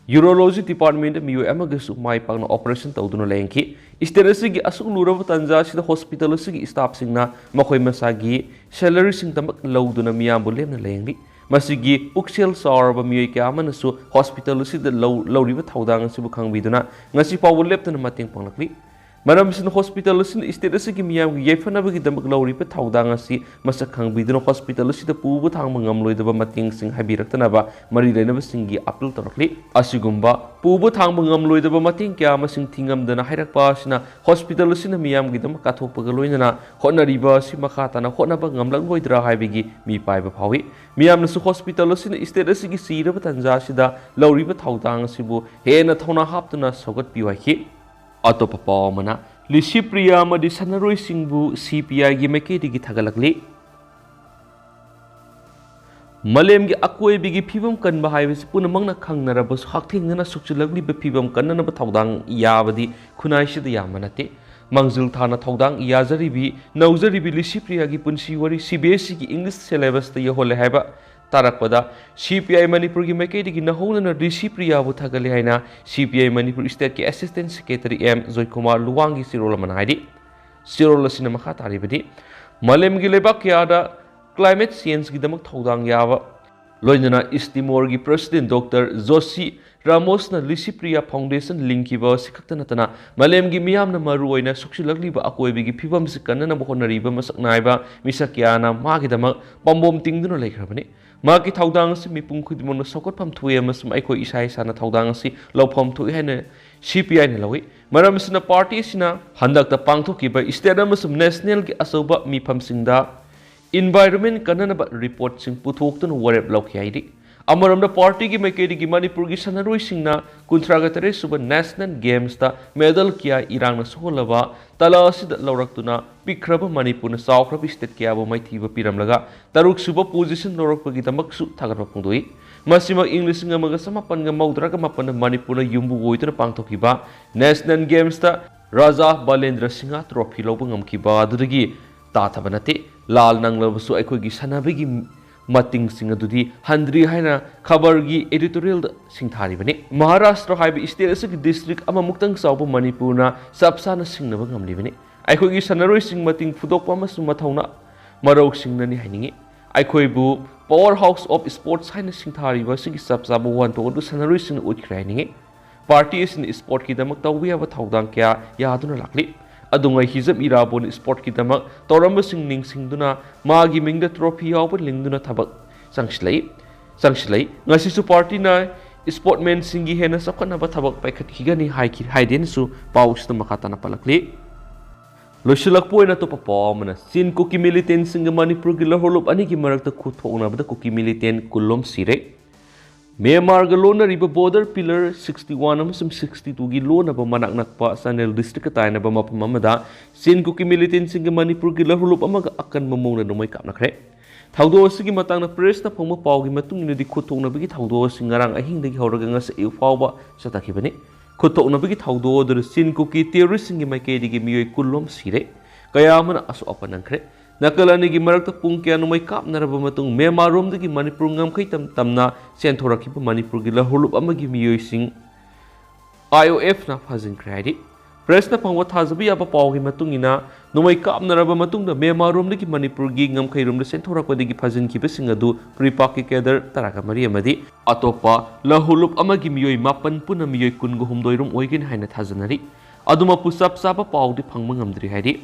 ꯌꯨꯔꯣꯂꯣꯖꯤ ꯗꯤꯄꯥꯔꯠꯃꯦꯟꯗ ꯃꯤꯑꯣꯏ ꯑꯃꯒꯁꯨ ꯃꯥꯏ ꯄꯥꯛꯅ ꯑꯣꯄꯔꯦꯁꯟ ꯇꯧꯗꯨꯅ ꯂꯥꯌꯦꯡꯈꯤ꯫ ꯁ꯭ꯇꯦꯠ ꯑꯁꯤꯒꯤ ꯑꯁꯨꯛ ꯂꯨꯔꯕ ꯇꯥꯟꯖꯥ ꯑꯁꯤꯗ ꯍꯣꯁꯄꯤꯇꯥꯜ ꯑꯁꯤꯒꯤ ꯁ꯭ꯇꯥꯐꯁꯤꯡꯅ ꯃꯈꯣꯏ ꯃꯁꯥꯒꯤ ꯁꯦꯂꯔꯤꯁꯤꯡꯗꯃꯛ ꯂꯧꯗꯨꯅ ꯃꯤꯌꯥꯝꯕꯨ ꯂꯦꯝꯅ ꯂꯥꯌꯦꯡꯂꯤ꯫ ꯃꯁꯤꯒꯤ ꯄꯨꯛꯁꯦꯜ ꯆꯥꯎꯔꯕ ꯃꯤꯑꯣꯏ ꯀꯌꯥ ꯑꯃꯅꯁꯨ ꯍꯣꯁꯄꯤꯇꯥꯜ ꯑꯁꯤꯗ ꯂꯧ-, ꯂꯧꯔꯤꯕ ꯊꯧꯗꯥꯡ ꯑꯁꯤꯕꯨ ꯈꯪꯕꯤꯗꯨꯅ ꯉꯁꯤ ꯐꯥꯎꯕ ꯂꯦꯞꯇꯅ ꯃꯇꯦꯡ ꯄꯥꯡꯂꯛꯂꯤ꯫ ꯃꯔꯝ ꯑꯁꯤꯅ ꯍꯣꯁꯄꯤꯇꯥꯜ ꯑꯁꯤꯅ ꯁ꯭ꯇꯦꯠ ꯑꯁꯤꯒꯤ ꯃꯤꯌꯥꯝꯒꯤ ꯌꯥꯏꯐꯅꯕꯒꯤꯗꯃꯛ ꯂꯧꯔꯤꯕ ꯊꯧꯗꯥꯡ ꯑꯁꯤ ꯃꯁꯛ ꯈꯪꯕꯤꯗꯨꯅ ꯍꯣꯁꯄꯤꯇꯥꯜ ꯑꯁꯤꯗ ꯄꯨꯕ ꯊꯥꯡꯕ ꯉꯝꯂꯣꯏꯗꯕ ꯃꯇꯦꯡꯁꯤꯡ ꯍꯥꯏꯕꯤꯔꯛꯇꯅꯕ ꯃꯔꯤ ꯂꯩꯅꯕꯁꯤꯡꯒꯤ ꯑꯄꯤꯜ ꯇꯧꯔꯛꯂꯤ꯫ ꯑꯁꯤꯒꯨꯝꯕ ꯄꯨꯕ ꯊꯥꯡꯕ ꯉꯝꯂꯣꯏꯗꯕ ꯃꯇꯦꯡ ꯀꯌꯥ ꯑꯃꯁꯤꯡ ꯊꯤꯉꯝꯗꯅ ꯍꯥꯏꯔꯛꯄ ꯑꯁꯤꯅ ꯍꯣꯁꯄꯤꯇꯥꯜ ꯑꯁꯤꯅ ꯃꯤꯌꯥꯝꯒꯤꯗꯃꯛ ꯀꯠꯊꯣꯛꯄꯒ ꯂꯣꯏꯅꯅ ꯍꯣꯠꯅꯔꯤꯕ ꯑꯁꯤ ꯃꯈꯥ ꯇꯥꯅ ꯍꯣꯠꯅꯕ ꯉꯝꯂꯛꯂꯣꯏꯗ꯭ꯔꯥ ꯍꯥꯏꯕꯒꯤ ꯃꯤꯄꯥꯏꯕ ꯐꯥꯎꯏ꯫ ꯃꯤꯌꯥꯝꯅꯁꯨ ꯍꯣꯁꯄꯤꯇꯥꯜ ꯑꯁꯤꯅ ꯁ꯭ꯇꯦꯠ ꯑꯁꯤꯒꯤ ꯆꯤꯔꯕ ꯇꯥꯟꯖꯥ ꯑꯁꯤꯗ ꯂꯧꯔꯤꯕ ꯊꯧꯗꯥꯡ ꯑꯁꯤꯕꯨ ꯍꯦꯟꯅ ꯊꯧꯅꯥ ꯍꯥꯞꯇꯨꯅ ꯁꯧꯒꯠꯄꯤꯌꯨ ꯍꯥꯏꯈꯤ꯫ ꯑꯇꯣꯞꯄ ꯄꯥꯎ ꯑꯃꯅ, ꯂꯤꯁꯤꯄ꯭ꯔꯤꯌꯥ ꯑꯃꯗꯤ ꯁꯥꯟꯅꯔꯣꯏꯁꯤꯡꯕꯨ ꯁꯤ ꯄꯤ ꯑꯥꯏꯒꯤ ꯃꯥꯏꯀꯩꯗꯒꯤ ꯊꯥꯒꯠꯂꯛꯂꯤ꯫ ꯃꯥꯂꯦꯝꯒꯤ ꯑꯀꯣꯏꯕꯒꯤ ꯐꯤꯕꯝ ꯀꯟꯕ ꯍꯥꯏꯕꯁꯤ ꯄꯨꯝꯅꯃꯛꯅ ꯈꯪꯅꯔꯕꯁꯨ, ꯍꯛꯊꯦꯡꯅꯅ ꯁꯣꯛꯆꯤꯜꯂꯛꯂꯤꯕ ꯐꯤꯕꯝ ꯀꯟꯅꯅꯕ ꯊꯧꯗꯥꯡ ꯌꯥꯕꯗꯤ ꯈꯨꯟꯅꯥꯏꯁꯤꯗ ꯌꯥꯝꯕ ꯅꯠꯇꯦ꯫ ꯃꯥꯡꯖꯤꯜ ꯊꯥꯅ ꯊꯧꯗꯥꯡ ꯌꯥꯖꯔꯤꯕꯤ ꯅꯧꯖꯔꯤꯕꯤ ꯂꯤꯁꯤꯄ꯭ꯔꯤꯌꯥꯒꯤ ꯄꯨꯟꯁꯤ ꯋꯥꯔꯤ ꯁꯤ ꯕꯤ ꯑꯦꯁ ꯏꯒꯤ ꯏꯪꯂꯤꯁ ꯁꯦꯂꯦꯕꯁꯇ ꯌꯧꯍꯜꯂꯦ ꯍꯥꯏꯕ ꯇꯥꯔꯛꯄꯗ, ꯁꯤ ꯄꯤ ꯑꯥꯏ ꯃꯅꯤꯄꯨꯔꯒꯤ ꯃꯥꯏꯀꯩꯗꯒꯤ ꯅꯧꯍꯧꯅꯅ ꯂꯤꯁꯤꯄ꯭ꯔꯤꯌꯥꯕꯨ ꯊꯥꯒꯠꯂꯦ ꯍꯥꯏꯅ ꯁꯤ ꯄꯤ ꯑꯥꯏ ꯃꯅꯤꯄꯨꯔ ꯁ꯭ꯇꯦꯠꯀꯤ ꯑꯦꯁꯤꯁꯇꯦꯟꯠ ꯁꯦꯀ꯭ꯔꯦꯇꯔꯤ ꯑꯦꯝ ꯖꯣꯏꯀꯨꯃꯥꯔ ꯂꯨꯋꯥꯡꯒꯤ ꯆꯦꯔꯣꯜ ꯑꯃꯅ ꯍꯥꯏꯔꯤ꯫ ꯆꯦꯔꯣꯜ ꯑꯁꯤꯅ ꯃꯈꯥ ꯇꯥꯔꯤꯕꯗꯤ, ꯃꯥꯂꯦꯝꯒꯤ ꯂꯩꯕꯥꯛ ꯀꯌꯥꯗ ꯀ꯭ꯂꯥꯏꯃꯦꯠ ꯆꯦꯟꯖꯀꯤꯗꯃꯛ ꯊꯧꯗꯥꯡ ꯌꯥꯕ, ꯂꯣꯏꯅꯅ ꯏꯁ ꯇꯤꯃꯣꯔꯒꯤ president doctor Joshi ꯔꯥꯃꯣꯁꯅ Licypriya foundation ꯂꯤꯡꯈꯤꯕ ꯑꯁꯤ ꯈꯛꯇ ꯅꯠꯇꯅ, ꯃꯥꯂꯦꯝꯒꯤ ꯃꯤꯌꯥꯝꯅ ꯃꯔꯨꯑꯣꯏꯅ ꯁꯣꯛꯆꯤꯜꯂꯛꯂꯤꯕ ꯑꯀꯣꯏꯕꯒꯤ ꯐꯤꯕꯝꯁꯤ ꯀꯟꯅꯅꯕ ꯍꯣꯠꯅꯔꯤꯕ ꯃꯁꯛ ꯅꯥꯏꯕ ꯃꯤꯁꯛ ꯀꯌꯥꯅ ꯃꯥꯒꯤꯗꯃꯛ ꯄꯥꯝꯕꯣꯝ ꯇꯤꯡꯗꯨꯅ ꯂꯩꯈ꯭ꯔꯕꯅꯤ꯫ ꯃꯍꯥꯛꯀꯤ ꯊꯧꯗꯥꯡ ꯑꯁꯤ ꯃꯤꯄꯨꯝ ꯈꯨꯗꯤꯡꯃꯛꯅ ꯁꯧꯒꯠꯐꯝ ꯊꯣꯛꯏ ꯑꯃꯁꯨꯡ ꯑꯩꯈꯣꯏ ꯏꯁꯥ ꯏꯁꯥꯅ ꯊꯧꯗꯥꯡ ꯑꯁꯤ ꯂꯧꯐꯝ ꯊꯣꯛꯏ ꯍꯥꯏꯅ ꯁꯤ ꯄꯤ ꯑꯥꯏꯅ ꯂꯧꯏ꯫ ꯃꯔꯝ ꯑꯁꯤꯅ, ꯄꯥꯔꯇꯤ ꯑꯁꯤꯅ ꯍꯟꯗꯛꯇ ꯄꯥꯡꯊꯣꯛꯈꯤꯕ ꯁ꯭ꯇꯦꯠ ꯑꯃꯁꯨꯡ ꯅꯦꯁꯅꯦꯜꯒꯤ ꯑꯆꯧꯕ ꯃꯤꯐꯝꯁꯤꯡꯗ ꯏꯟꯚꯥꯏꯔꯣꯟꯃꯦꯟꯠ ꯀꯟꯅꯅꯕ ꯔꯤꯄꯣꯔꯠꯁꯤꯡ ꯄꯨꯊꯣꯛꯇꯨꯅ ꯋꯥꯔꯦꯞ ꯂꯧꯈꯤ ꯍꯥꯏꯔꯤ꯫ ꯑꯃꯔꯣꯝꯗ, ꯄꯥꯔꯇꯤꯒꯤ ꯃꯥꯏꯀꯩꯗꯒꯤ ꯃꯅꯤꯄꯨꯔꯒꯤ ꯁꯥꯟꯅꯔꯣꯏꯁꯤꯡꯅ ꯀꯨꯟꯊ꯭ꯔꯥꯒ ꯇꯔꯦꯠ ꯁꯨꯕ ꯅꯦꯁꯅꯦꯜ ꯒꯦꯝꯁꯇ ꯃꯦꯗꯜ ꯀꯌꯥ ꯏꯔꯥꯡꯅ ꯁꯣꯛꯍꯜꯂꯕ ꯇꯥꯂꯥ ꯑꯁꯤꯗ ꯂꯧꯔꯛꯇꯨꯅ ꯄꯤꯛꯈ꯭ꯔꯕ ꯃꯅꯤꯄꯨꯔꯅ ꯆꯥꯎꯈ꯭ꯔꯕ ꯁ꯭ꯇꯦꯠ ꯀꯌꯥꯕꯨ ꯃꯥꯏꯊꯤꯕ ꯄꯤꯔꯝꯂꯒ ꯇꯔꯨꯛ ꯁꯨꯕ ꯄꯣꯖꯤꯁꯟ ꯂꯧꯔꯛꯄꯒꯤꯗꯃꯛꯁꯨ ꯊꯥꯒꯠꯄ ꯐꯣꯡꯗꯣꯛꯏ꯫ ꯃꯁꯤꯃꯛ ꯏꯪ ꯂꯤꯁꯤꯡ ꯑꯃꯒ ꯆꯃꯥꯄꯟꯒ ꯃꯧꯗ꯭ꯔꯥꯒ ꯃꯥꯄꯟꯗ ꯃꯅꯤꯄꯨꯔꯅ ꯌꯨꯝꯕꯨ ꯑꯣꯏꯗꯨꯅ ꯄꯥꯡꯊꯣꯛꯈꯤꯕ ꯅꯦꯁꯅꯦꯜ ꯒꯦꯝꯁꯇ ꯔꯥꯖꯥ ꯕꯥꯂꯦꯟꯗ꯭ꯔ ꯁꯤꯡꯍ ꯇ꯭ꯔꯣꯐꯤ ꯂꯧꯕ ꯉꯝꯈꯤꯕ ꯑꯗꯨꯗꯒꯤ ꯇꯥꯊꯕ ꯅꯠꯇꯦ꯫ ꯂꯥꯜ ꯅꯪꯂꯕꯁꯨ ꯑꯩꯈꯣꯏꯒꯤ ꯁꯥꯟꯅꯕꯒꯤ ꯃꯇꯤꯡꯁꯤꯡ ꯑꯗꯨꯗꯤ ꯍꯟꯗ꯭ꯔꯤ ꯍꯥꯏꯅ ꯈꯕꯔꯒꯤ ꯑꯦꯗꯤꯇꯣꯔꯤꯌꯦꯜꯗ ꯁꯤꯡꯊꯥꯔꯤꯕꯅꯤ꯫ ꯃꯍꯥꯔꯥꯁꯇ꯭ꯔ ꯍꯥꯏꯕ ꯁ꯭ꯇꯦꯠ ꯑꯁꯤꯒꯤ ꯗꯤꯁꯇ꯭ꯔꯤꯛ ꯑꯃꯃꯨꯛꯇꯪ ꯆꯥꯎꯕ ꯃꯅꯤꯄꯨꯔꯅ ꯆꯞ ꯆꯥꯅ ꯁꯤꯡꯅꯕ ꯉꯝꯂꯤꯕꯅꯤ꯫ ꯑꯩꯈꯣꯏꯒꯤ ꯁꯥꯟꯅꯔꯣꯏꯁꯤꯡ ꯃꯇꯤꯡ ꯐꯨꯗꯣꯛꯄ ꯑꯃꯁꯨꯡ ꯃꯊꯧꯅꯥ ꯃꯔꯧꯁꯤꯡꯅꯅꯤ ꯍꯥꯏꯅꯤꯡꯏ꯫ ꯑꯩꯈꯣꯏꯕꯨ power house of sports ꯍꯥꯏꯅ ꯁꯤꯡꯊꯥꯔꯤꯕ ꯑꯁꯤꯒꯤ ꯆꯞ ꯆꯥꯕ ꯋꯥꯍꯟꯊꯣꯛ ꯑꯗꯨ ꯁꯥꯟꯅꯔꯣꯏꯁꯤꯡꯅ ꯎꯠꯈ꯭ꯔꯦ ꯍꯥꯏꯅꯤꯡꯏ꯫ ꯄꯥꯔꯇꯤ ꯑꯁꯤꯅ ꯏꯁꯄꯣꯔꯠꯀꯤꯗꯃꯛ ꯇꯧꯕ ꯌꯥꯕ ꯊꯧꯗꯥꯡ ꯀꯌꯥ ꯌꯥꯗꯨꯅ ꯂꯥꯛꯂꯤ꯫ ꯑꯗꯨꯉꯩ ꯍꯤꯖꯝ ꯏꯔꯥꯕꯣꯟ ꯏꯁꯄꯣꯔꯠꯀꯤꯗꯃꯛ ꯇꯧꯔꯝꯕꯁꯤꯡ ꯅꯤꯡꯁꯤꯡꯗꯨꯅ ꯃꯥꯒꯤ ꯃꯤꯡꯗ ꯇ꯭ꯔꯣꯐꯤ ꯌꯥꯎꯕ ꯂꯤꯡꯗꯨꯅ ꯊꯕꯛ ꯆꯪꯁꯤꯜꯂꯛꯏ ꯆꯪꯁꯤꯜꯂꯛꯏ꯫ ꯉꯁꯤꯁꯨ ꯄꯥꯔꯇꯤꯅ ꯏꯁꯄꯣꯔꯠꯃꯦꯟꯁꯤꯡꯒꯤ ꯍꯦꯟꯅ ꯆꯥꯎꯈꯠꯅꯕ ꯊꯕꯛ ꯄꯥꯏꯈꯠꯈꯤꯒꯅꯤ ꯍꯥꯏꯈꯤ ꯍꯥꯏꯗꯦꯅꯁꯨ ꯄꯥꯎ ꯑꯁꯤꯗ ꯃꯈꯥ ꯇꯥꯅ ꯄꯜꯂꯛꯂꯤ꯫ ꯂꯣꯏꯁꯤꯜꯂꯛꯄ ꯑꯣꯏꯅ ꯑꯇꯣꯞꯄ ꯄꯥꯎ ꯑꯃꯅ, ꯆꯤꯟ ꯀꯨꯀꯤ ꯃꯤꯂꯤꯇꯦꯟꯁꯤꯡꯒ ꯃꯅꯤꯄꯨꯔꯒꯤ ꯂꯍꯣꯔꯂꯨꯞ ꯑꯅꯤꯒꯤ ꯃꯔꯛꯇ ꯈꯨꯠꯊꯣꯛꯅꯕꯗ ꯀꯨꯀꯤ ꯃꯤꯂꯤꯇꯦꯟ ꯀꯨꯟꯂꯣꯝ ꯁꯤꯔꯦ꯫ ꯃ꯭ꯌꯥꯟꯃꯥꯔꯒ ꯂꯣꯟꯅꯔꯤꯕ ꯕꯣꯔꯗꯔ ꯄꯤꯂꯔ ꯁꯤꯛꯁꯇꯤ ꯋꯥꯟ ꯑꯃꯁꯨꯡ ꯁꯤꯛꯁꯇꯤ ꯇꯨꯒꯤ ꯂꯣꯟꯅꯕ ꯃꯅꯥꯛ ꯅꯛꯄ ꯆꯥꯟꯗꯦꯜ ꯗꯤꯁꯇ꯭ꯔꯤꯛꯀ ꯇꯥꯏꯅꯕ ꯃꯐꯝ ꯑꯃꯗ ꯆꯤꯟ ꯀꯨꯀꯤ ꯃꯤꯂꯤꯇꯦꯟꯁꯤꯡꯒ ꯃꯅꯤꯄꯨꯔꯒꯤ ꯂꯍꯣꯔꯂꯨꯞ ꯑꯃꯒ ꯑꯀꯟꯕ ꯃꯑꯣꯡꯗ ꯅꯣꯡꯃꯩ ꯀꯥꯞꯅꯈ꯭ꯔꯦ꯫ ꯊꯧꯗꯣꯛ ꯑꯁꯤꯒꯤ ꯃꯇꯥꯡꯗ ꯄ꯭ꯔꯦꯁꯅ ꯐꯪꯕ ꯄꯥꯎꯒꯤ ꯃꯇꯨꯡ ꯏꯟꯅꯗꯤ, ꯈꯨꯠꯊꯣꯛꯅꯕꯒꯤ ꯊꯧꯗꯣꯛ ꯑꯁꯤ ꯉꯔꯥꯡ ꯑꯍꯤꯡꯗꯒꯤ ꯍꯧꯔꯒ ꯉꯁꯤ ꯑꯌꯨꯛ ꯐꯥꯎꯕ ꯆꯠꯊꯈꯤꯕꯅꯤ꯫ ꯈꯨꯠꯊꯣꯛꯅꯕꯒꯤ ꯊꯧꯗꯣꯛ ꯑꯗꯨꯗ ꯆꯤꯟ ꯀꯨꯀꯤ ꯇꯦꯔꯣꯔꯤꯁꯁꯤꯡꯒꯤ ꯃꯥꯏꯀꯩꯗꯒꯤ ꯃꯤꯑꯣꯏ ꯀꯨꯟꯂꯣꯝ ꯁꯤꯔꯦ, ꯀꯌꯥ ꯑꯃꯅ ꯑꯁꯣꯛ ꯑꯄꯟ ꯅꯪꯈ꯭ꯔꯦ꯫ ꯅꯥꯀꯜ ꯑꯅꯤꯒꯤ ꯃꯔꯛꯇ ꯄꯨꯡ ꯀꯌꯥ ꯅꯣꯡꯃꯩ ꯀꯥꯞꯅꯔꯕ ꯃꯇꯨꯡ, ꯃ꯭ꯌꯥꯟꯃꯥꯔꯔꯣꯝꯗꯒꯤ ꯃꯅꯤꯄꯨꯔ ꯉꯝꯈꯩ ꯇꯝ ꯇꯝꯅ ꯆꯦꯟꯊꯣꯔꯛꯈꯤꯕ ꯃꯅꯤꯄꯨꯔꯒꯤ ꯂꯍꯣꯔꯂꯨꯞ ꯑꯃꯒꯤ ꯃꯤꯑꯣꯏꯁꯤꯡ ꯑꯥꯏ ꯑꯣ ꯑꯦꯐꯅ ꯐꯥꯖꯤꯟꯈ꯭ꯔꯦ ꯍꯥꯏꯔꯤ꯫ ꯄ꯭ꯔꯦꯁꯅ ꯐꯪꯕ ꯊꯥꯖꯕ ꯌꯥꯕ ꯄꯥꯎꯒꯤ ꯃꯇꯨꯡ ꯏꯟꯅ, ꯅꯣꯡꯃꯩ ꯀꯥꯞꯅꯔꯕ ꯃꯇꯨꯡꯗ ꯃ꯭ꯌꯥꯟꯃꯥꯔꯔꯣꯝꯗꯒꯤ ꯃꯅꯤꯄꯨꯔꯒꯤ ꯉꯝꯈꯩꯔꯣꯝꯗ ꯆꯦꯟꯊꯣꯔꯛꯄꯗꯒꯤ ꯐꯥꯖꯤꯟꯈꯤꯕꯁꯤꯡ ꯑꯗꯨ ꯎꯔꯤꯄꯥꯛꯀꯤ ꯀꯦꯗꯔ ꯇꯔꯥꯒ ꯃꯔꯤ ꯑꯃꯗꯤ ꯑꯇꯣꯞꯄ ꯂꯍꯣꯔꯂꯨꯞ ꯑꯃꯒꯤ ꯃꯤꯑꯣꯏ ꯃꯥꯄꯟ, ꯄꯨꯟꯅ ꯃꯤꯑꯣꯏ ꯀꯨꯟꯒ ꯍꯨꯝꯗꯣꯏꯔꯣꯝ ꯑꯣꯏꯒꯅꯤ ꯍꯥꯏꯅ ꯊꯥꯖꯅꯔꯤ꯫ ꯑꯗꯨꯃꯛꯄꯨ ꯆꯞ ꯆꯥꯕ ꯄꯥꯎꯗꯤ ꯐꯪꯕ ꯉꯝꯗ꯭ꯔꯤ ꯍꯥꯏꯔꯤ꯫